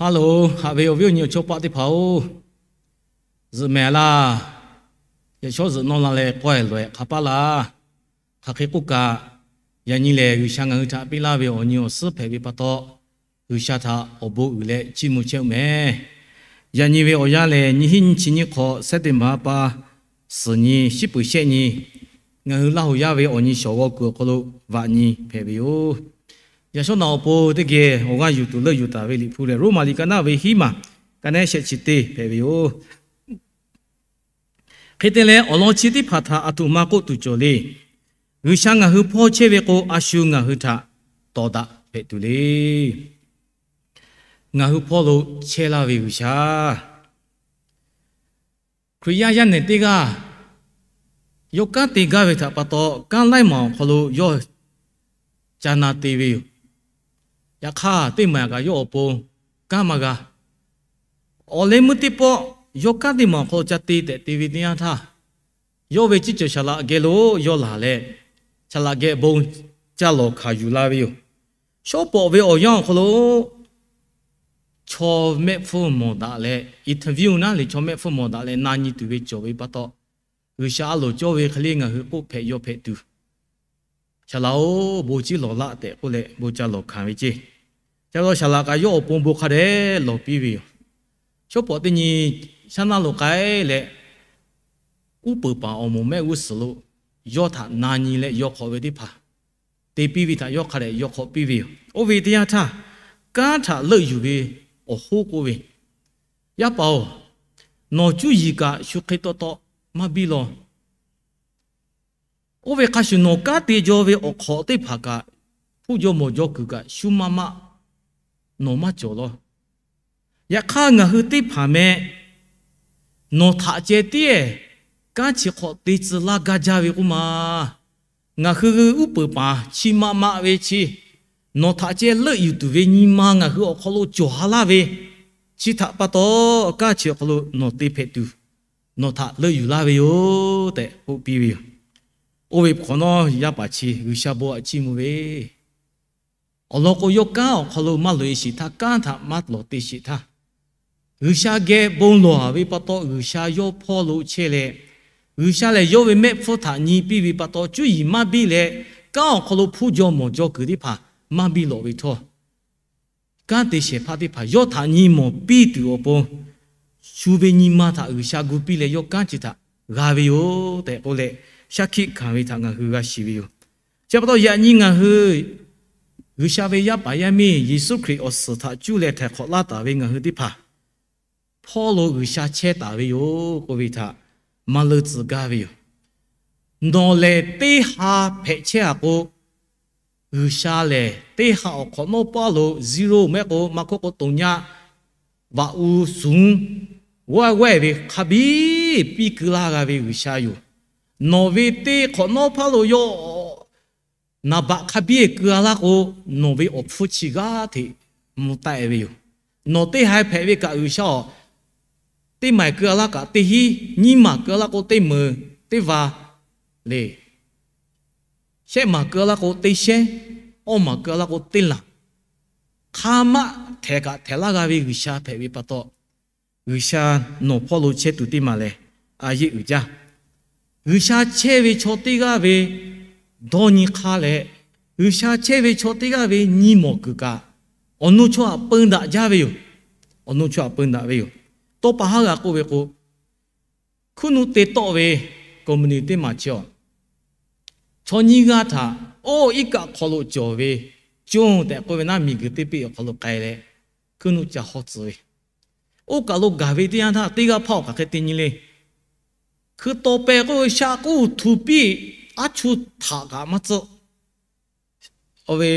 Haˉ loˬ, haꞈ ve awˬ viˉ awˬ nyi awˬ chawˇ paˆ teˇ hpaˍ-oˬ, zuhꞈ mehˍ laˇ. Yaꞈ shawˉ zuhꞈ nawˇ la leh k'awehˬ loꞈ-ehˍ hk'a paˉ laˇ. Hk'aˬ hk'e k'oˆ kaꞈ, yaꞈ nyi lehˬ G'uiˬsha ngaˬ hui htaꞈ piˇ laˇ ve awˬ nyi awˬ suhˉ hpehꞈ ve pa taw, G'uiˬsha htaꞈ awˬ bon uiˍ leh chiˇ mvuh chehˇ-oˆ mehˍ. Yaꞈ nyi ve awˬ yanˇ lehˬ, nyiˇ hinˉ nyiˇ chi nyiˇ hk'awꞈ September pa suhˍ nyi, shiˉ peuˍ shehˆ nyi, ngaˬ hui Laˇ huˍ yaˇ ve awˬ nyi shawˍ g'aw kuiˬ awˬ hk'aw lo vaꞈ nyi hpehꞈ ve yoˬ. Yaꞈ shawˉ naꞈ awˬ pon teˇ geh awˬ g'aˇ yuˬ tuˬ leuˆ yuˬ taˍ ve Liꞈ hpu lehˬ, Roˉmaꞈ liꞈ ka naˆ ve hiˉ maˬ, ka naˆ shehˆ chi teˇ hpehꞈ ve yoˬ. Hk'e te leh, awˬ lawn chi teˇ hpaˍ htaꞈ aˬ htoꞈ ma k'oˆ tuˬ cawˬ le. G'uiˬsha ngaˬ hui hpawˇ chehˇ ve k'o, a shu ngaˬ hui htaꞈ tawˍ daꞈ hpehꞈ tuˬ le. Ngaˬ hui hpawˇ lo chehˇ laˇ ve G'uiˬsha, Hkriꞈ yaˇ yaˇ nehˬ teˇ g'aˇ yawˇ kanˉ te gaˇ ve htaꞈ pa taw, kanˉ laiˉ maˬ awˬ hk'aw lo yawˇ ca na te ve yoˬ. Yaꞈ hk'aˇ, teˇ maˬ kaꞈ yawˇ awˬ pon kanˉ maˇ g'a. Awˬ leh meuˇ teˇ pawˆ yawˇ kanˉ teˇ maˬ awˬ hk'aw lo ca te tehꞈ te ve teˇ yanˇ htaˇ, yawˇ ve ciˉ cawˬ saˍ laꞈ geh lo yawˇ laˬ leh, saˍ laꞈ geh bon ca lawˬ hkanˍ yuˬ la ve yoˬ. Shawˉ pawˍ ve awˬ yanˇ awˬ hk'aw lo chaw mehˆ hpfuhˇ mawˬ daꞈ leh, interview naˉ leh chaw mehˆ hpfuhˇ mawˬ daꞈ leh na nyi tuˬ ve cawˬ ve pa taw, G'uiˬsha a loˍ cawˇ ve hk'e le ngaˬ hui k'oˆ hpehꞈ yaw hpehꞈ tuˬ, Saˍ laꞈ-oˬ, bon ciˉ lawˬ laˆ tehꞈ k'oˆ leh bon ca lawˬ hkanˍ ve ceˇ. Ca la saˍ laꞈ kaꞈ yawˇ awˬ pon bon hk'a dehꞈ lawˬ piˇ ve yoˬ. Shawˉ pawˍ teˇ nyi shaˉ naˆ lo k'ai leh, uˉ peunˍ paˍ awˬ moˍ mehˆ g'uˇ suhˍ lo yawˇ htaꞈ na nyi leh yaw hk'awꞈ ve teˇ hpaˍ, te piˇ ve htaꞈ yawˇ hk'a dehꞈ yaw hk'awꞈ piˇ ve yoˬ. Oˇ ve teˇ yanˇ htaˇ, kanˉ htaꞈ leuˆ yuˬ ve awˬ hoˉ k'oˆ ve, Yaˇ paˍ-oˬ, nawˬ cuˇ yiˍ kaꞈ shu hk'e taw taw maˇ biˇ law. Oˇ ve hk'a shuˍ nawˬ kanˉ te jaw ve awˬ hk'awꞈ teˇ hpaˍ kaꞈ, hpuˇ jaw mawˬ jaw kuiˬ kaꞈ shu maˇ maˆ nawˬ maˇ cawˬ law. Yaꞈ hk'aˇ, ngaˬ hui teˇ hpaˍ meh nawˬ htaꞈ ceh tiˉ-ehˍ kanˉ chi hk'awꞈ te tcuh laˇ gaˇ jaˇ ve k'oˆ ma. Ngaˬ hui uˉ peunˍ paˍ chi maˆ maˆ ve chi, nawˬ htaꞈ ceh leuˆ yuˬ tuˬ ve nyi ma ngaˬ hui awˬ hk'aw lo cawˬ ha laˇ ve, chi htaꞈ pa taw, kanˉ chi awˬ hk'aw lo nawˬ te hpehꞈ tuˬ, nawˬ htaꞈ leuˆ yuˬ laˇ ve yoˬ tehꞈ k'oˆ piˇ ve yoˬ. Oˇ ve hk'awꞈ nawˉ yaˇ paˍ chi G'uiˬsha bon aꞈ chiˇ mvuh ve awˬ lawn k'o, yawˇ kanˉ awˬ hk'aw lo maˇ loꞈ-e sheˍ htaˇ, kanˉ htaꞈ maˇ lawˬ te sheˍ htaˇ, G'uiˬsha geh bon lawˬ-a ve pa taw, G'uiˬsha yawˇ hpawˇ lo chehˇ leh, G'uiˬsha lehˬ yawˇ ve mehˆ hpfuhˇ htaꞈ nyi piˇ ve pa taw, cuˇ yiˍ maˇ biˇ leh, kanˉ awˬ hk'aw lo hpuˇ jaw mawˬ jaw kuiˬ teˇ hpaˍ maˇ biˇ lawꞈ ve htawˇ, kanˉ te shehˍ hpaˇ teˇ hpaˍ yawˇ htaꞈ nyi mawˬ piˇ tuˬ awˬ pon, shu ve nyi ma htaꞈ G'uiˬsha gu piˇ leh yawˇ kanˉ chi htaꞈ g'a ve yoˬ tehꞈ k'oˆ leh, shaˉ hkiˆ hkanˍ ve htaꞈ ngaˬ hui g'a shiˍ ve yoˬ. Chi pa taw yaꞈ nyi ngaˬ hui G'uiˬsha ve yaˇ paˍ yaˇ miˇ Yeˍsuˆ Hkriꞈ awˬ suhˍ htaꞈ cuˇ leh htaiˍ hk'awꞈ laˇ taˍ ve ngaˬ hui teˇ hpaˍ hpawˇ lo G'uiˬsha chehˇ taˍ ve yoˬ k'oˆ ve htaꞈ maˇ leuˆ tcuh gaˇ ve yoˬ. Nawˬ lehˬ teˇ ha hpehꞈ chehˇ-a k'o, G'uiˬsha lehˬ teˇ ha awˬ hk'awꞈ nawˉ paˇ lo zero mehˆ k'o maˇ hkawˇ k'o toꞈ nyaˇ vaꞈ u suhˍ g'awˇ g'awehˇ ve hk'a biˇ piˇ keu laˇ g'a ve G'uiˬsha yoˬ. Nawˬ ve teˇ hk'awꞈ nawˉ paˇ lo yawˇ naˍ baꞈ hk'a biˇ keu-a laˇ k'o, nawˬ ve awˬ hpfuhˇ chi g'aˇ hteꞈ mvuh taˆ-e ve yoˬ. Nawˬ teˇ ha hpehꞈ ve kaꞈ G'uiˬsha-oˬ, teˇ maˬ keu-a laˇ kaꞈ teˇ hinˉ, nyiˇ maˬ keu-a laˇ k'o teˇ meunˍ teˇ va le, shehˆ maˬ keu-a laˇ k'o teˇ shehnˉ, awˇ maˬ keu-a laˇ k'o teˇ lanˬ, hk'a maˆ htehˍ kaꞈ htehˍ laˇ g'a ve G'uiˬsha hpehꞈ ve pa taw, G'uiˬsha nawˬ hpawˇ lo chehˇ tuˬ teˇ maˬ lehˬ, a yeˆ uiˍ jaˇ. G'uiˬsha chehˇ ve chaw teˇ g'aˇ ve dawˇ nyi hk'aˇ leh, G'uiˬsha chehˇ ve chaw teˇ g'aˇ ve nyi mawˬ kuiˬ kaꞈ, awˬ nu chaw htaꞈ peu daꞈ jaˇ ve yoˬ. Awˬ nu chaw htaꞈ peu daꞈ ve yoˬ. Tawˇ pa haˉ g'a k'oˆ ve k'o, hkuiˉ nuˆ te tawˆ ve company teˇ maˬ chi-a, chaw nyiˇ g'aˇ htaꞈ oˇ iˉ kaˆ hk'aw lo cawˬ ve conˇ tehꞈ k'oˆ ve naˉ, miˬguiˬ teˇ peˆ awˬ hk'aw lo k'ai leh, hkuiˉ nuˆ ca hawˇ tcuh ve, oˇ kaˬ lo gaˬ ve teˇ yanˇ htaˇ teˇ g'aˇ hpaˇ awˬ hk'aˬ hk'e te nyi le. Hkui taw peh k'oˆ ve shaˆ k'oˆ htu piˇ, aˉ chuˇ htaꞈ kaꞈ maˇ tcuhˆ. Awˬ ve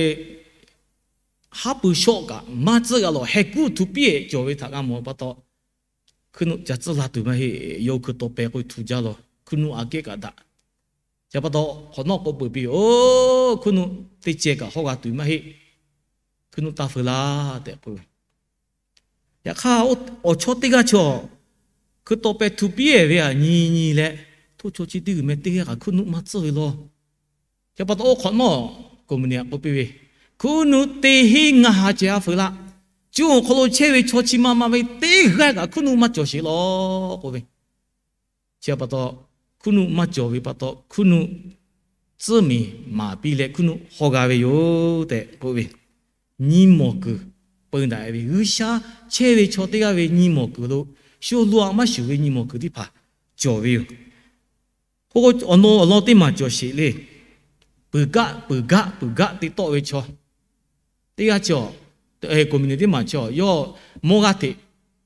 haˉ pui shawˆ kaꞈ maˇ tcuhˆ g'a lawˬ, heh kuˉ htu piˇ-e cawˬ ve htaꞈ g'a mawˬ pa taw, hkuiˉ nuˆ ca tcuhˆ la tuˬ maˇ heˆ. Yawˇ hkui taw peh k'oˆ ve htu jaˇ lawˬ, hkuiˉ nuˆ aꞈ kehˉ kaꞈ daꞈ. Chi pa taw hk'awꞈ nawˉ k'oˆ peuˬ piˇ, Oˬ, hkuiˉ nuˆ teˇ ceh kaꞈ hawˇ g'a tuˬ maˇ heˆ. Hkuiˉ nuˆ taˇ feu laˇ tehꞈ k'oˆ ve. Yaꞈ hk'aˇ, awˬ chawˇ teˇ g'aˇ chaw hkui taw peh htu piˇ-e ve htaꞈ nyi nyi leh, Hto chaw chi teˇ g'uiˬ meh teˇ g'aˇ kaꞈ hkuiˉ nuˆ maˇ tcuhˆ ve lawˬ. Chi pa taw oˇ hk'awꞈ nawˉ company aꞈ k'oˆ piˇ ve, Hkuiˉ nuˆ teˇ hinˉ ngaˇ ha ceh a feu laˇ. cuˇ awˬ hk'aw lo chehˇ ve chaw chi ma ma ve teˇ g'aˇ kaꞈ hkuiˉ nuˆ maˇ cawˬ sheˍ law k'oˆ ve. Chi pa taw, hkuiˉ nuˆ maˇ cawˬ ve pa taw, hkuiˉ nuˆ tcuhˉ miˬ maˍ piˇ leh hkuiˉ nuˆ haw g'a ve yoˬ tehꞈ k'oˆ ve. Nyi mawˬ kuiˬ peu daꞈ ve, G'uiˬsha chehˇ ve chaw teˇ g'aˇ ve nyi mawˬ kuiˬ lo, shu lo aꞈ maˇ shuˍ ve nyi mawˬ kuiˬ teˇ hpaˍ cawˬ ve yoˬ. K'o, awˬ lawn awˬ lawn teˇ maˬ cawˬ sheˍ le. Peuˬ gaˆ peuˬ gaˆ peuˬ gaˆ te tawˆ ve chaw teˇ g'aˇ chi, company teˇ maˬ chi yawˇ mawˇ g'aˇ hteꞈ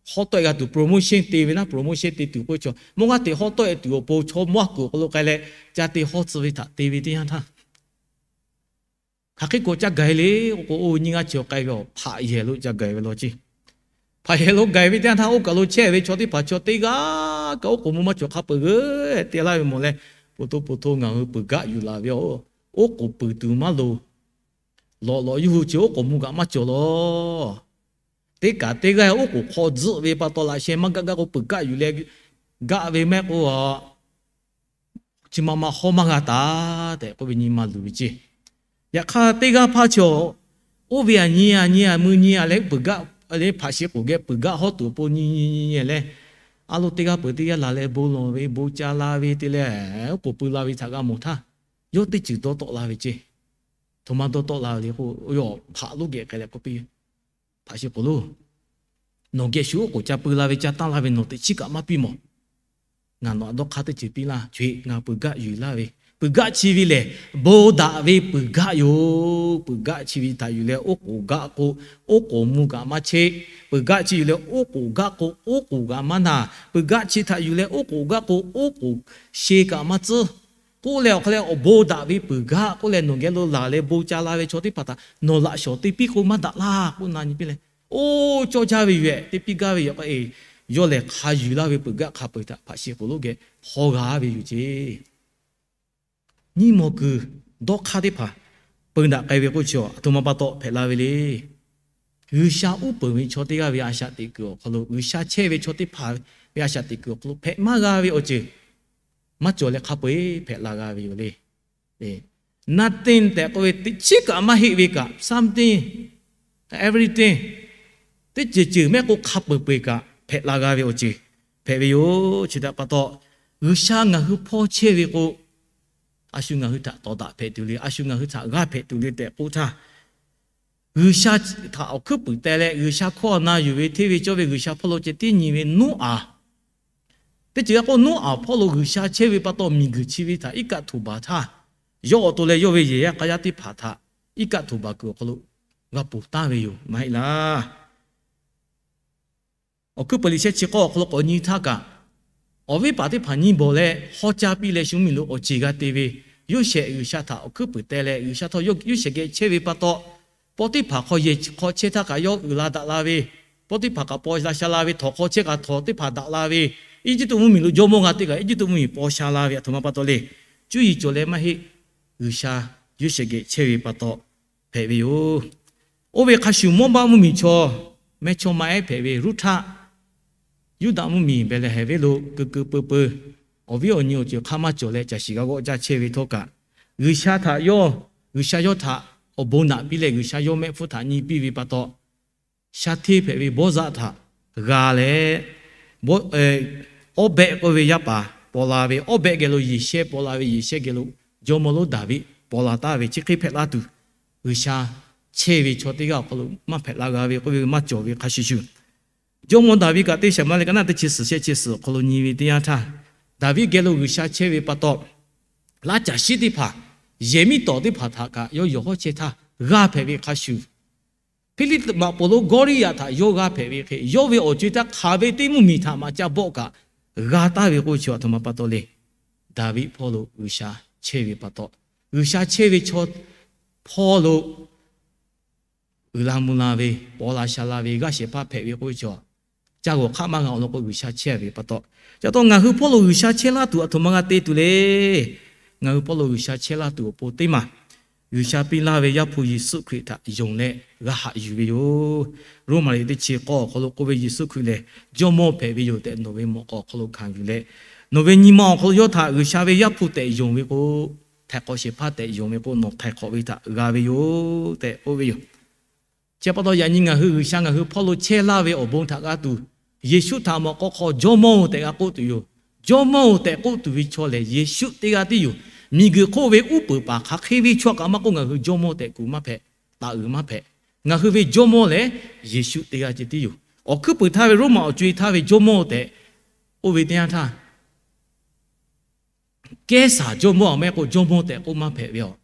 hawˉ tawˆ-e g'a tuˬ, promotion te ve naˉ, promotion te tuˬ k'oˆ ve chaw, mawˇ g'aˇ hteꞈ hawˉ tawˆ-e tuˬ awˬ pon chaw mawˇ g'aˇ kuiˬ awˬ hk'aw lo k'ai leh ca te hawˉ tcuh ve htaꞈ te ve teˇ yanˇ htaˇ, hk'aˬ hk'e k'o ca gaˬ-e le k'o, oˇ nyiˇ g'aˇ chi k'ai ve awˬ hpaꞈ yehˬ lo ca gaˬ-e ve law ceˇ. Hpaꞈ yehˬ lo gaˬ-e ve teˇ yanˇ htaˇ, oˇ kaˬ lo chehˇ ve chaw teˇ hpaˍ chaw teˇ g'aˇ kaꞈ oˉ k'oˍ mvuh maˇ cawˬ hk'a peuˬ g'euˆ te laˇ ve mawˬ leh, po to po to ngaˬ hui peuˬ gaˆ yuˬ laˬ ve yoˬ. Oˉ k'oˍ peuˬ tuˬ maˇ loˍ. Lawꞈ lawꞈ yawˇ hui chi oˉ k'oˍ mvuh kaꞈ maˇ cawˬ law. Teˇ kaꞈ teˇ g'aˇ oˉ k'oˍ hk'aw tzuhˆ ve pa taw laꞈ sheh maˇ gaˆ gaˆ k'o peuˬ gaˆ yuˬ leh gaˆ ve mehˆ k'o, chi ma ma hawˉ maˇ g'a taˍ tehꞈ k'oˆ ve nyi ma luˬ ve ceˇ. Yaꞈ hk'aˇ teˇ g'aˇ hpaˇ chi, oˇ ve aꞈ nyi aꞈ nyi aꞈ mui nyi aꞈ leh peuˬ gaˆ, hpaꞈ shi k'oˍ geh peuˬ gaˆ hawˉ tuˬ awˬ pon nyi nyi nyi nyi leh, a lo teˇ g'aˇ peuˬ teˇ g'aˇ laˬ leh bon lawˬ ve bon ca la ve te leh, oˉ k'oˍ pui la ve htaꞈ g'a mawˬ htaˇ, yawˇ teˇ ceuˬ dawˇ tawˆ la ve ceˇ. Htoꞈ ma dawˇ tawˆ la ve le k'o, yawˇ hpaꞈ lonˉ geh k'ai leh k'oˆ piˇ, Hpaꞈ shi k'oˍ loˬ, nawˬ geh shu oˉ k'oˍ ca pui la ve ca tanˇ laˇ ve nawˬ teꞈ chiˉ kaꞈ maˇ piˇ mawˬ. Ngaˬ nawˬ aꞈ dawˇ hk'aˇ teˇ ceuˬ piˇ laˇ, co-eꞈ ngaˬ peuˬ gaˆ yuˬ laˇ ve. Peuˬ gaˆ chi ve lehˬ, bon daꞈ ve peuˬ gaˆ yoˬ. Peuˬ gaˆ chi ve htaꞈ yuˬ leh oˉ k'oˍ gaˆ k'o, oˉ k'oˍ mvuh kaꞈ maˇ cheˆ. Peuˬ gaˆ chi yuˬ leh oˉ k'oˍ gaˆ k'o, oˉ k'oˍ kaꞈ maˇ naˬ. Peuˬ gaˆ chi htaꞈ yuˬ leh oˉ k'oˍ gaˆ k'o, oˉ k'oˍ she kaꞈ maˇ tcuhˉ. K'oˆ leh awˬ hk'a leh awˬ bon daꞈ ve peuˬ gaˆ k'oˆ leh nawˬ geh lo laˬ leh bon ca la ve chaw teˇ hpaˍ htaꞈ nawˬ laꞈ shawˍ te piˇ k'o maˇ daꞈ laˇ k'oˆ na nyi piˇ leh, oˇ cawˇ jaˇ ve yoˬ-ehˍ, te piˇ gaˇ ve yoˬ k'o-e, yawˇ lehˬ hk'a yuˬ laˇ ve peuˬ gaˆ hk'a peu-eˬ htaꞈ hpaꞈ shi k'oˍ lonˉ geh hawˉ g'a ve yoˬ ceˇ. Nyiˇ mawˬ kuiˬ dawˇ hk'aˇ teˇ hpaˍ peu daꞈ k'ai ve k'oˆ chi, aˬ htoꞈ ma pa taw hpehꞈ la ve le. G'uiˬsha uˉ peunˍ ve chaw teˇ g'aˇ ve a shaꞈ teꞈ kuiˬ awˬ hk'aw lo, G'uiˬsha chehˇ ve chaw teˇ hpaˍ ve a shaꞈ teꞈ kuiˬ awˬ hk'aw lo hpehꞈ maˇ g'a ve awˬ ceuˬ maˇ cawˬ leh hk'a peu-eˬ hpehꞈ la g'a ve yoˬ le. Nothing tehꞈ k'oˆ ve teꞈ chiˉ kaꞈ maˇ heˆ ve kaꞈ, something, everything, teˇ ceuˬ ceuˬ mehˆ k'o hk'a peu-eˬ peu-eˬ kaꞈ hpehꞈ la g'a ve awˬ ceuˬ hpehꞈ ve yoˬ. Chi htaꞈ pa taw, G'uiˬsha ngaˬ hui hpawˇ chehˇ ve k'o, a shu ngaˬ hui htaꞈ tawˍ daꞈ hpehꞈ tuˬ le, a shu ngaˬ hui htaꞈ g'aˇ hpehꞈ tuˬ le tehꞈ k'oˆ htaˇ, G'uiˬsha htaꞈ awˬ hkuiˉ puiˍ teh leh G'uiˬsha hkawˇ na yuˬ ve hteˇ ve cawˇ ve G'uiˬsha hpawˇ lo ceh tiˉ nyi ve Noˉaꞈ, teˇ ceuˬ yaˇ k'o Noˉaꞈ hpawˇ lo G'uiˬsha chehˇ ve pa taw, miˬguiˬ chi ve htaꞈ iˉ kaˆ htoꞈ baˬ htaˇ, yawˇ awˬ to leh yawˇ ve yehˬ yaˇ k'a yaˇ teˇ hpaˍ htaꞈ iˉ kaˆ htoꞈ baˬ kuiˬ awˬ hk'aw lo g'a ponˬ taˍ ve yoˬ, maˇ heˆ laˇ. Awˬ hkuiˉ puiˍ liꞈ sheh chi k'awˇ awˬ hk'aw lo k'awꞈ nyi htaˇ kaꞈ, awˬ viˉ paˍ teˇ hpaˍ nyiˇ bawˬ leh hawˉ caˇ piˇ leh shu mvuhˇmiˬ lo awˬ ceˬ g'a te ve, Yoˇsehꞈ G'uiˬsha htaꞈ awˬ hkuiˉ puiˍ teh leh G'uiˬsha htawˇ Yoˇsehꞈ geh chehˇ ve pa taw, paw teˇ hpaˍ hk'aw yehˬ hk'aw chehˇ htaˇ kaꞈ yawˇ uiˍ la daꞈ la ve, paw teˇ hpaˍ kaꞈ paw la sha la ve, htawnˍ hk'aw chehˇ kaꞈ htawnˍ teˇ hpaˍ daꞈ la ve, Eˇjiˇtuꞈ mvuhˇmiˬ lo jawˇmawˇ g'a te kaꞈ Eˇjiˇtuꞈ mvuhˇmiˬ paw sha la ve, aˬ htoꞈ ma pa taw le. Cuˇ yiˍ cawˬ leh maˇ heˆ, G'uiˬsha Yoˇsehꞈ geh chehˇ ve pa taw hpehꞈ ve yoˬ. Oˇ ve hk'a shuˍ Mawˇbaˆ mvuhˇmiˬ chaw mehˇchawˇma ehˉ hpehꞈ ve Ruˇhtaˆ, Yuˇdaꞈ mvuhˇmiˬ Behˍlehˍhehnˍ venˇ lo keu keu peu peu, awˬ viˉ awˬ nyi awˬ ceuˬ hk'a maˇ cawˬ leh caˬ shiˍ g'a g'awˆ jaˇ chehˇ ve htawˇ kaꞈ, G'uiˬsha htaꞈ yawˇ, G'uiˬsha yawˇ htaꞈ awˬ bon naꞈ piˇ leh G'uiˬsha yawˇ mehˆ hpfuhˇ htaꞈ nyi piˇ ve pa taw, sha hteˇ hpehꞈ ve Bawˇzaˆ htaꞈ g'a leh, Awˉbehˆ k'oˆ ve yaˇ paˍ paw la ve, Awˉbehˆ geh lo Yeˍshehˇ paw la ve, Yeˍshehˇ geh lo jawˇmawˇ lonˉ Daˍviˆ paw la taˍ ve, chi hk'e hpehꞈ la tuˬ, G'uiˬsha chehˇ ve chaw teˇ g'aˇ awˬ hk'aw lo maˇ hpehꞈ la g'a ve k'oˆ ve maˇ cawˬ ve hk'a shuˍ shuˍ, jawˇmawˇ Daˍviˆ kaꞈ teˇ Saˍmuˍaˍlehˍ ka naˆ teˇ chi suhˍ shehˆ chi suhˍ awˬ hk'aw lo nyi ve teˇ yanˇ htaˇ, Daˍviˆ geh lo G'uiˬsha chehˇ ve pa taw, laˇ caˬ shiˉ teˇ hpaˍ, yehˬ miˉ tawˍ teˇ hpaˍ htaꞈ kaꞈ yawˇ yawˬ hawˉ chehˇ htaˇ g'aˇ hpehꞈ ve hk'a shuˍ, Hpiˇliˇtuꞈ maꞈ poˍ lonˉ Gawˇliˇyaꞈ htaꞈ yawˇ g'aˇ hpehꞈ ve hk'e, yawˇ ve awˬ co-e htaˇ hk'aˬ ve teˇ mvuhˇmiˬ htaꞈ maꞈ ca bawˆ kaꞈ g'a taˍ ve k'oˆ ve chi aˬ htoꞈ ma pa taw le. Daˍviˆ hpawˇ lo G'uiˬsha chehˇ ve pa taw, G'uiˬsha chehˇ ve chaw hpawˇ lo uiˍ la mvuh la ve, paw la sha la ve, g'aˇ shehˍ hpaˇ hpehꞈ ve k'oˆ ve chi, ca g'awˬ hk'aˆ maˇ g'a awˬ lawn k'o G'uiˬsha chehˇ ve pa taw, ca taw ngaˬ hui hpawˇ lo G'uiˬsha chehˇ laˇ tuˬ aˬ htoꞈ ma g'a te tuˬ le. Ngaˬ hui hpawˇ lo G'uiˬsha chehˇ laˇ tuˬ awˬ pon teˇ maˬ G'uiˬsha piˇ laˇ ve Yaˇ hpu Yeˍsuˆ Hkriꞈ htaꞈ yonˍ leh g'a haꞈ yuˬ ve yoˬ. Roˉmaꞈ liꞈ teˇ chi k'awˇ awˬ hk'aw lo k'oˆ ve, Yeˍsuˆ Hkriꞈ lehˬ jawˇmawˇ hpehꞈ ve yoˬ tehꞈ nawˬ ve mawꞈ k'aw awˬ hk'aw lo hkanˍ yuˬ leh, nawˬ ve nyi ma awˬ hk'aw lo yawˇ htaꞈ G'uiˬsha ve Yaˇ hpu tehꞈ yonˍ ve k'o, htaiˍ hk'awꞈ shehˍ hpaˇ tehꞈ yonˍ ve k'o, nawˬ htaiˍ hk'awꞈ ve htaꞈ g'a ve yoˬ tehꞈ k'oˆ ve yoˬ. Chi pa taw yaꞈ nyi ngaˬ hui G'uiˬsha ngaˬ hui hpawˇ lo chehˇ laˇ ve awˬ bon htaꞈ g'a tuˬ, Yeˍsuˆ htaꞈ mawꞈ k'aw hk'aw Jawˇmawˇ-oˬ tehꞈ g'a k'oˆ tuˬ yoˬ. Jawˇmawˇ-oˬ tehꞈ k'oˆ tuˬ ve chaw lehˬ Yeˍsuˆ teˇ g'aˇ tiˉ yoˬ. Miˬguiˬ hk'oˆ ve uˉ peunˍ paˍ hk'aˬ hk'e ve chaw kaꞈ maˇ k'oˆ, ngaˬ hui Jawˇmawˇ tehꞈ kuˬ maˇ hpehꞈ, taˍ uiˍ maˇ hpehꞈ. Ngaˬ hui ve Jawˇmawˇ lehˬ Yeˍsuˆ teˇ g'aˇ ceh tiˉ yoˬ. Awˬ hkuiˉ puiˍ htaˇ ve Roˉmaꞈ awˬ co-e htaˇ ve Jawˇmawˇ tehꞈ k'oˆ ve teˇ yanˇ htaˇ, Kehˉsaˍ jawˇmawˇ-oˬ maˇ heˆ k'o, Jawˇmawˇ tehꞈ k'oˆ maˇ hpehꞈ ve yoˬ.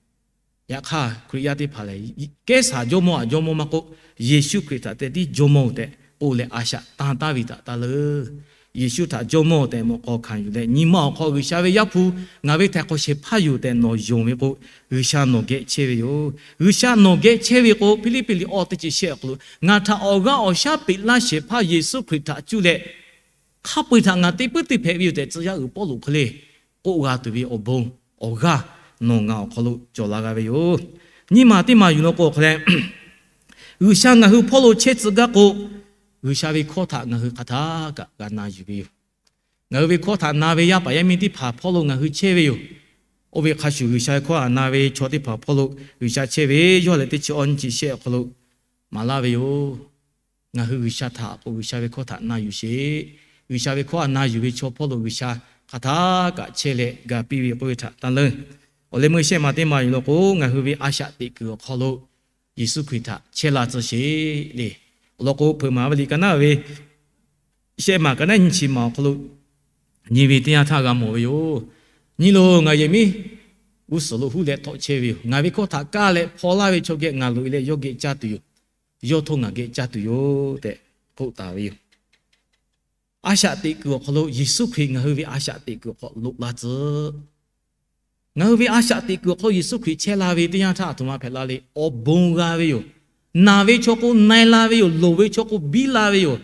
Yaꞈ hk'aˇ Hkriꞈ yaˇ teˇ hpaˍ lehˬ, Kehˉsaˍ jawˇmawˇ-oˬ, jawˇmawˇ maˇ k'oˆ, Yeˍsuˆ Hkriꞈ htaꞈ tehꞈ tiˉ Jawˇmawˇ-oˬ tehꞈ k'oˆ leh a shaꞈ tan taˍ ve htaꞈ taˇ leuˉ. Yeˍsuˆ htaꞈ Jawˇmawˇ-oˬ tehꞈ mawꞈ k'aw hkanˍ yuˬ leh, nyi ma awˬ hk'aw G'uiˬsha ve Yaˇ hpu ngaˬ ve htaiˍ hk'awꞈ shehˍ hpaˇ yoˬ tehꞈ nawˬ yonˍ ve k'o, G'uiˬsha nawˬ geh chehˇ ve yoˬ. G'uiˬsha nawˬ geh chehˇ ve k'o, Hpiˇliˇpiˆ liꞈ awˇ teˇ chi shehˆ awˬ hk'aw lo, Ngaˬ htaꞈ awˬ g'aˇ awˬ shaˉ peꞈ laˇ shehˍ hpaˇ Yeˍsuˆ Hkriꞈ htaꞈ cuˇ leh, hk'a peu-eˬ htaꞈ ngaˬ te puiˉ te hpehꞈ ve yoˬ tehꞈ, tcuh yaˇ uiˍ Pawˇluꞈ hk'e le k'oˆ g'a tuˬ ve awˬ bon awˬ g'aˇ nawˬ ngaˬ awˬ hk'aw lo cawˬ la g'a ve yoˬ. Nyiˇ maˬ teˇ maˬ yuˬ law k'o awˬ hk'aw leh, G'uiˬsha ngaˬ hui hpawˇ lo chehˇ tcuh gaˇ k'o, G'uiˬsha ve hkawˇ htaꞈ ngaˬ hui hk'aˬ htaˇ kaꞈ g'a na yuˬ ve yoˬ. Ngaˬ hui ve hkawˇ htaꞈ na ve yaˇ paˍ yaˇ miˇ teˇ hpaˍ hpawˇ lo ngaˬ hui chehˇ ve yoˬ. Oˇ ve hk'a shuˍ G'uiˬsha ve hkawˇ htaꞈ na ve chaw teˇ hpaˍ hpawˇ lo G'uiˬsha chehˇ ve yawˇ leh teˇ chi awˇ nyiˇ chi shehˆ awˬ hk'aw lo maˍ laˇ ve yoˬ. Ngaˬ hui G'uiˬsha htaꞈ k'o G'uiˬsha ve hkawˇ htaꞈ na yuˬ sheˍ. G'uiˬsha ve hkawˇ htaꞈ na yuˬ ve chaw hpawˇ lo G'uiˬsha hk'aˬ htaˇ kaꞈ chehˇ leh ga piˇ ve k'oˆ ve htaꞈ taˇ leuˉ. Awˬ leh meuˇ shehˆ maˬ teˇ maˬ yuˬ law k'o, ngaˬ hui ve a shaꞈ teꞈ kuiˬ awˬ hk'aw lo Yeˍsuˆ Hkriꞈ htaꞈ chehˇ la tcuh sheˍ le. Awˬ lawn k'o, Hpeuꞈ maˍ ve liꞈ ka naˉ ve shehˆ maˬ ka naˉ nyiˇ chi maˬ awˬ hk'aw lo nyi ve teˇ yanˇ htaˇ g'a mawˬ ve yoˬ. Nyi loˬ, ngaˬ yehˬ miˉ g'uˇ suhˍ lo huˉ leh htawꞈ chehˇ ve yoˬ. Ngaˬ ve hkawˇ htaꞈ kaˇ leh hpaw laˇ ve chaw geh ngaˬ loꞈ e leh yawˇ geh caˇ tuˬ yoˬ. Yawˇ htawˇ ngaˬ geh caˇ tuˬ yoˬ tehꞈ k'oˆ taˍ ve yoˬ. A shaꞈ teꞈ kuiˬ awˬ hk'aw lo Yeˍsuˆ Hkriꞈ ngaˬ hui ve a shaꞈ teꞈ kuiˬ awˬ hk'aw loꞈ la tcuh. Ngaˬ hui ve a shaꞈ teꞈ kuiˬ awˬ hk'aw lo Yeˍsuˆ Hkriꞈ chehˇ la ve teˇ yanˇ htaˇ, aˬ htoꞈ ma hpehꞈ la le. Awˬ bon g'a ve yoˬ. Naˬ ve chaw k'o na e la ve yoˬ. Loˍ ve chaw k'o biˇ la ve yoˬ.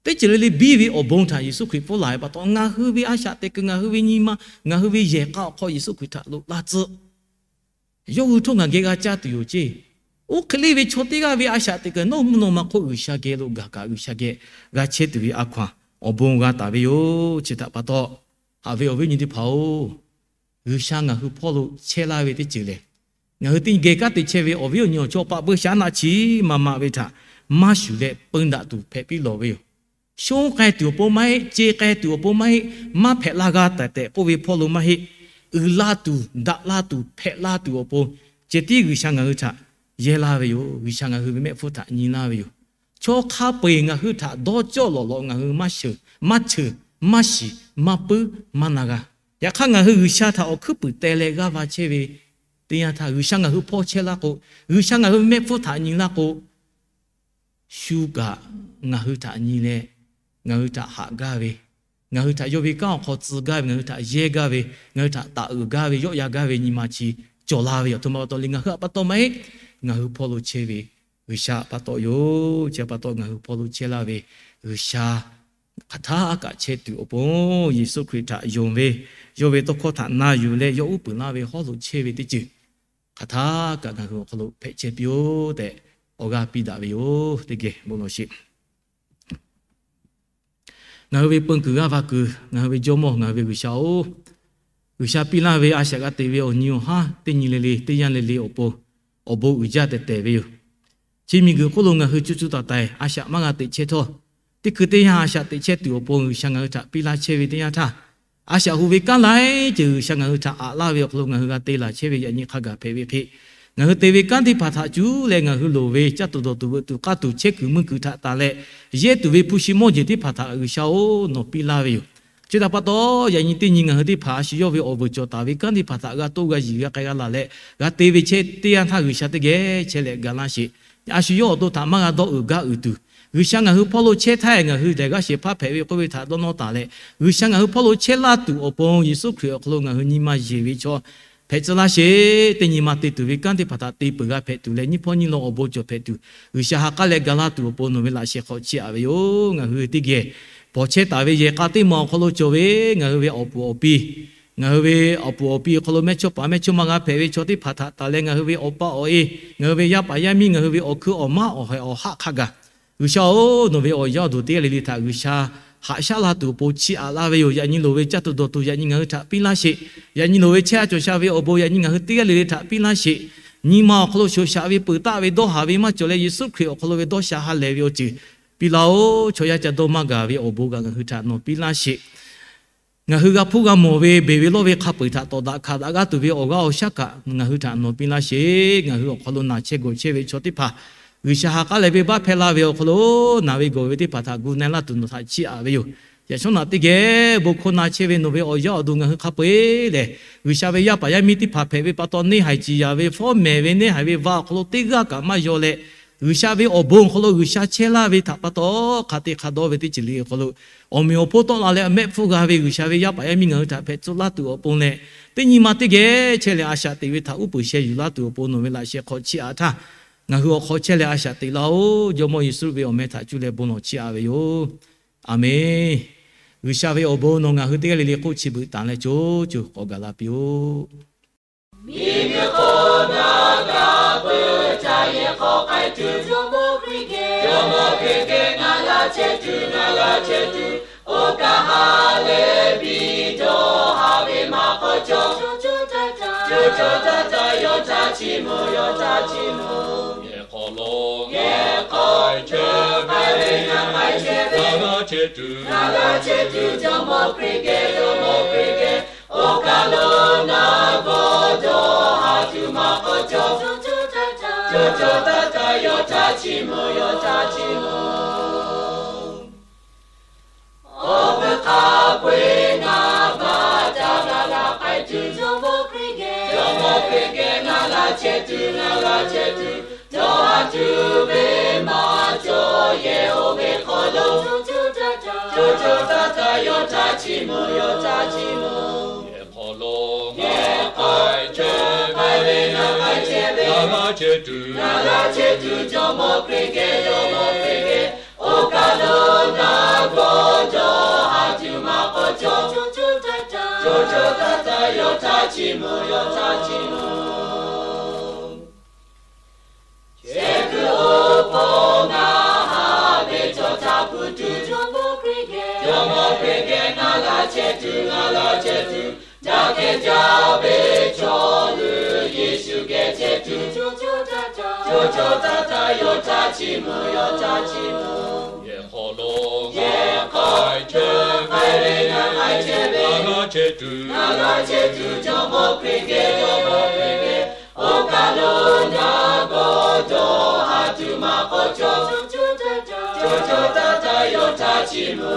Teˇ ceuˬ le le biˇ ve awˬ bon htaꞈ Yeˍsuˆ Hkriꞈ pfuhˇ laˬ ve pa taw, ngaˬ hui ve a shaꞈ teꞈ kuiˬ, ngaˬ hui ve nyi ma, ngaˬ hui ve yehˬ k'a awˬ hk'aw Yeˍsuˆ Hkriꞈ htaꞈ loꞈ la tcuh. Yawˇ hui htawˇ ngaˬ geh g'a caˇ tuˬ yoˬ ceˇ. Oˇ hk'e le ve chaw teˇ g'aˇ ve a shaꞈ teꞈ kuiˬ nawˇ mvuhˇ naw ma hk'oˆ G'uiˬsha geh lo gaˬ kaꞈ G'uiˬsha geh g'a chehˇ tuˬ ve a hkaw-anˬ awˬ bon g'a taˍ ve yoˬ. Chi htaꞈ pa taw, haꞈ ve awˬ viˉ awˬ nyi teˇ hpaˍ-oˬ, G'uiˬsha ngaˬ hui hpawˇ lo chehˇ laˇ ve teˇ ceuˬ lehˬ, ngaˬ hui teˇ nyi geh kanˉ te chehˇ ve awˬ viˉ awˬ nyi awˬ chawˇ paˆ buiˇshaˆaˉnaˆ chi ma ma ve htaꞈ maˇ shuˍ leh peu daꞈ tuˬ hpehꞈ piˇ lawˬ ve yoˬ. Shonˉ k'ai tuˬ awˬ pon maˇ heˆ, ce k'ai tuˬ awˬ pon maˇ heˆ, maˇ hpehꞈ la g'a tehꞈ tehꞈ k'oˆ ve hpawˇ lo maˇ heˆ. Uiˍ la tuˬ, daꞈ la tuˬ, hpehꞈ la tuˬ awˬ pon ceh tiˉ G'uiˬsha ngaˬ hui htaꞈ yehˇ laˇ ve yoˬ. G'uiˬsha ngaˬ hui ve mehˆ hpfuhˇ htaꞈ nyi laˇ ve yoˬ. Chaw hk'a peu-eˬ ngaˬ hui htaꞈ dawˇ cawˇ lawꞈ lawꞈ ngaˬ hui maˇ sheuˍ, maˇ cheuˬ, maˇ shiˍ, maˇ puiˉ, maˇ na g'a. Yaꞈ hk'aˇ, ngaˬ hui G'uiˬsha htaꞈ awˬ hkuiˉ puiˍ teh leh g'aˇ va chehˇ ve teˇ yanˇ htaˇ, G'uiˬsha ngaˬ hui hpawˇ chehˇ laˇ k'o, G'uiˬsha ngaˬ hui ve mehˆ hpfuhˇ htaꞈ nyi laˇ k'o, shu kaꞈ ngaˬ hui htaꞈ nyi leh, ngaˬ hui htaꞈ haꞈ gaˇ ve, ngaˬ hui htaꞈ yawˇ ve kanˉ awˬ hk'aw tcuh gaˇ ve, ngaˬ hui htaꞈ yehˇ gaˇ ve, ngaˬ hui htaꞈ taˍ uiˍ gaˇ ve, yawˆ yan gaˇ ve nyi ma chi cawˬ la ve yoˬ. Aˬ htoꞈ ma pa taw le, ngaˬ hui htaꞈ pa taw maˇ heˆ. Ngaˬ hui hpawˇ lo chehˇ ve G'uiˬsha pa taw yoˬ. Chi pa taw ngaˬ hui hpawˇ lo chehˇ laˇ ve G'uiˬsha hk'aˬ htaˇ kaꞈ chehˇ tuˬ awˬ pon, Yeˍsuˆ Hkriꞈ htaꞈ yonˍ ve, yawˇ ve tawˇ hkawˇ htaꞈ na yuˬ leh yawˇ uˉ peunˍ laˇ ve hawˉ lo chehˇ ve teˇ ceuˬ hk'aˬ htaˇ kaꞈ ngaˬ hui awˬ hk'aw lo hpehꞈ chehˇ piˇ-oˆ tehꞈ awˬ g'aˇ piˇ daꞈ ve yoˬ. Teˇ geh bon lawˬ sheˍ. Ngaˬ hui ve peu kuiˬ g'aˇ va kuiˬ, ngaˬ hui ve Jawˇmawˇ, ngaˬ hui ve G'uiˬsha-oˬ, G'uiˬsha piˇ laˇ ve a shaꞈ g'a teꞈ ve awˬ nyi awˬ haˉ teˇ nyi le le, teˇ yanˇ le le awˬ pon awˬ bon uiˍ jaˇ tehˬ tehˬ ve yoˬ. Chi miˬguiˬ hk'oˆ lo ngaˬ hui co co taiˍ taiˍ a shaꞈ maˇ g'a teꞈ chehˇ htawˇ, teˇ hkui teˇ yanˇ a shaꞈ teꞈ chehˇ tuˬ awˬ pon G'uiˬsha ngaˬ hui htaꞈ piˇ laˇ chehˇ ve teˇ yanˇ htaˇ, a shaꞈ hu ve kanˉ laiˉ ceuˬ G'uiˬsha ngaˬ hui htaꞈ aꞈ laˇ ve awˬ hk'aw lo ngaˬ hui g'a te laˬ chehˇ ve yaꞈ nyi hk'a gaˬ hpehꞈ ve hk'e, ngaˬ hui te ve kanˉ teˇ hpaˍ htaꞈ cuˉ leh ngaˬ hui loˍ ve caˇ tuˬ dawˬ tuˬ veuꞈ tuˬ k'aˇ tuˬ chehˇ kuiˬ mui kuiˬ htaꞈ tanˬ leh, yehˇ tuˬ ve hpu shi mawˇ jeˬ teˇ hpaˍ htaꞈ G'uiˬsha-oˬ, nawˬ piˇ laˇ ve yoˬ. Chi htaꞈ pa taw, yaꞈ nyi teˇ nyi ngaˬ hui teˇ hpaˍ a shu yawˇ ve awˬ vuiˬ cawˬ taˍ ve kanˉ teˇ hpaˍ htaꞈ g'a toˇ g'a yiˬ g'a k'ai g'a laˬ leh, g'a te ve chehˇ teˇ yanˇ htaˇ G'uiˬsha teˇ geh chehˇ leh ga laˇ sheˍ. A shu yawˇ awˬ to htaꞈ maˇ g'a dawˇ uiˍ gaˇ uiˍ tuˬ, G'uiˬsha ngaˬ hui hpawˇ lo chehˇ htaˇ ngaˬ hui lehˬ g'aˇ shehˍ hpaˇ hpehꞈ ve k'oˆ ve htaꞈ dawˇ nawˇ taˍ leh, G'uiˬsha ngaˬ hui hpawˇ lo chehˇ laˇ tuˬ awˬ pon Yeˍsuˆ Hkriꞈ awˬ hk'aw lo ngaˬ hui nyi ma yeˬ ve chaw hpehꞈ tcuh laˇ sheˍ. Teˇ nyi ma te tuˬ ve kanˉ teˇ hpaˍ htaꞈ te peuˬ g'a hpehꞈ tuˬ leh, nyiˇ hpawˇ nyiˇ lawn awˬ bon cawˬ hpehꞈ tuˬ, G'uiˬsha ha k'aˉ leh ga laˇ tuˬ awˬ pon nawˬ ve laꞈ sheh hk'aw chiˇ aꞈ ve yoˬ. Ngaˬ hui teˇ geh pawˬ chehˇ taˍ ve yehˬ k'a teˇ maˬ awˬ hk'aw lo cawˬ ve ngaˬ hui ve awˬ puˍ awˬ pi, ngaˬ hui ve awˬ puˍ awˬ pi awˬ hk'aw lo mehˇ chawˇ paˍ mehˇ chawˇ ma g'a hpehꞈ ve chaw teˇ hpaˍ htaꞈ tanˬ leh, ngaˬ hui ve awˬ pa awˬ e, ngaˬ hui ve yaˇ paˍ yaˇ miˇ, ngaˬ hui ve awˬ hkuiˉ awˬ maˉ awˬ haiˬ awˬ haˆ hk'a gaˬ, G'uiˬsha-oˬ, nawˬ ve awˬ yaˇ awˬ duˬ teˇ g'aˇ le le htaꞈ G'uiˬsha haꞈ shaˉ la tuˬ awˬ pon chiˇ aꞈ laˇ ve yoˬ. Yaꞈ nyi loˍ ve caˇ tuˬ dawˬ tuˬ yaꞈ nyi ngaˬ hui htaꞈ piˇ laˇ sheˍ. Yaꞈ nyi loˍ ve chehˇ a cawˬ sha ve awˬ bon yaꞈ nyi ngaˬ hui teˇ g'aˇ le le htaꞈ piˇ laˇ sheˍ. nyi ma awˬ hk'aw lo shoˍ shaꞈ ve peuˬ taˆ ve dawˇ haˍ ve maˇ cawˬ leh, Yeˍsuˆ Hkriꞈ awˬ hk'aw lo ve dawˇ sha ha lehˬ ve awˬ ceuˬ piˇ laˇ-oˆ. Chaw yaˇ ca dawˇ maˇ gaˬ ve awˬ bon kaꞈ ngaˬ hui htaꞈ nawˬ piˇ laˇ sheˍ. Ngaˬ hui g'a hpuˇ g'a mawˬ ve beˬ ve lawˇ ve hk'a peu-eˬ htaꞈ tawˍ daꞈ hkanˍ daꞈ g'aˇ tuˬ ve awˬ g'aˇ awˬ shaˉ kaꞈ ngaˬ hui htaꞈ nawˬ piˇ laˇ sheˍ. Ngaˬ hui awˬ hk'aw lo naˬ chehˇ gawˬ chehˇ ve chaw teˇ hpaˍ, G'uiˬsha ha k'aˉ leh venˇbaˆ hpehˇ laˇ ve awˬ hk'aw lo, naˬ ve gawˬ ve teˇ hpaˍ htaꞈ gu na laˇ tuˬ nawˬ htaꞈ chiˇ aꞈ ve yoˬ. Yaꞈ shawˉ naꞈ teˇ geh bon hkawˇ na chehˇ ve nawˬ ve awˬ yaˇ awˬ duˬ ngaˬ hui hk'a peu-eˬ lehˬ, G'uiˬsha ve yaˇ paˍ yaˇ miˇ teˇ hpaˍ hpehꞈ ve pa taw, neˇ haiˬ ciˍ yaˍ ve, fawˉ mehˍ ve, neˇ haiˬ ve va awˬ hk'aw lo teˇ g'aˇ kaꞈ maˇ yaw leh, G'uiˬsha ve awˬ bon awˬ hk'aw lo G'uiˬsha chehˇ laˇ ve htaꞈ pa taw, hk'a te hk'a dawˇ ve teˇ ceuˬ le awˬ hk'aw lo awˬ meꞈ awˬ hponˇ tawˆ la leh mehˆ hpfuhˇ g'a ve G'uiˬsha ve yaˇ paˍ yaˇ miˇ ngaˬ hui htaꞈ hpehꞈ tcuh laˇ tuˬ awˬ pon leh, teˇ nyi ma teˇ geh chehˇ leh a shaꞈ teꞈ ve htaꞈ uˉ peunˍ sheh yuˬ laˇ tuˬ awˬ pon nawˬ ve laꞈ sheh hk'aw chiˇ aꞈ htaˇ, ngaˬ hui awˬ hk'aw chehˇ leh a shaꞈ teꞈ laˇ-oˆ. Jawˇmawˇ Yeˍsuˆ ve awˬ meh htaꞈ cuˇ leh bon lawˬ chiˇ aꞈ ve yoˬ. Aˬmenˍ. G'uiˬsha ve awˬ bon nawˬ ngaˬ hui teˇ g'aˇ le le hk'oˆ chi beuꞈ tanˍ leh co co k'awꞈ gaˬ la piˇ-oˆ. Miˬguiˬ hk'oˆ ngaˬ g'a peuˬ htaˇ, yehˬ hk'aw k'ai tuˬ Jawˇmawˇ Hkriꞈ geh, Jawˇmawˇ Hkriꞈ geh ngaˬ g'a chehˇ tuˬ, ngaˬ g'a chehˇ tuˬ, oˇ kaꞈ ha lehˬ piˇ dawˇ haˍ ve maˇ k'awꞈ cawˬ. Cawˬ cawˬ taˇ taˇ yawˇ htaꞈ chiˇ mvuh, yawˇ htaꞈ chiˇ mvuh. Yehˬ hk'aw lo, yehˬ hk'aw chehˇ k'ai ve, ngaˬ k'ai chehˇ ve, ngaˬ g'a chehˇ tuˬ, ngaˬ g'a chehˇ tuˬ, Jawˇmawˇ Hkriꞈ geh, Jawˇmawˇ Hkriꞈ geh, oˇ kaˬ lo naˬ gawˇ dawˇ haˍ tuˬ maˇ k'awꞈ cawˬ. Cawˬ cawˬ taˇ taˇ yawˇ htaꞈ chiˇ mvuh, yawˇ htaꞈ chiˇ mvuh. Awˬ vuiˬ hk'a peu-eˬ ngaˬ baˬ htaˇ, ngaˬ g'a k'ai tuˬ Jawˇmawˇ Hkriꞈ geh, Jawˇmawˇ Hkriꞈ geh ngaˬ g'a chehˇ tuˬ, ngaˬ g'a chehˇ tuˬ, dawˇ haˍ tuˬ ve maˇ cawˬ. Yehˬ oˇ ve hk'aw lo, cawˬ cawˬ taˇ taˇ yawˇ htaꞈ chiˇ mvuh, yawˇ htaꞈ chiˇ mvuh. Yehˬ hk'aw lo, yehˬ hk'aw chehˇ k'ai ve, ngaˬ k'ai chehˇ ve, ngaˬ g'a chehˇ tuˬ, ngaˬ g'a chehˇ tuˬ, Jawˇmawˇ Hkriꞈ geh, Jawˇmawˇ Hkriꞈ geh, oˇ kaˬ lo naˬ gawˇ dawˇ haˍ tuˬ maˇ k'awꞈ cawˬ. Cawˬ cawˬ taˇ taˇ yawˇ htaꞈ chiˇ mvuh, yawˇ htaꞈ chiˇ mvuh. Chehˇ kuiˬ awˬ pon ngaˬ haꞈ ve chaw htaꞈ hpu tuˬ, Jawˇmawˇ Hkriꞈ geh, Jawˇmawˇ Hkriꞈ geh ngaˬ g'a chehˇ tuˬ, ngaˬ g'a chehˇ tuˬ, daꞈ kehˬ jaˇ ve chaw leuˬ Yeˍsuˆ geh chehˇ tuˬ, cawˬ cawˬ taˇ taˇ yawˇ htaꞈ chiˇ mvuh, yawˇ htaꞈ chiˇ mvuh. Yehˬ hk'aw lo, yehˬ hk'aw chehˇ k'ai ve, ngaˬ k'ai chehˇ ve, ngaˬ g'a chehˇ tuˬ, ngaˬ g'a chehˇ tuˬ, Jawˇmawˇ Hkriꞈ geh, Jawˇmawˇ Hkriꞈ geh, oˇ kaˬ lo naˬ gawˇ dawˇ haˍ tuˬ maˇ k'awꞈ cawˬ. Cawˬ cawˬ taˇ taˇ yawˇ htaꞈ chiˇ mvuh,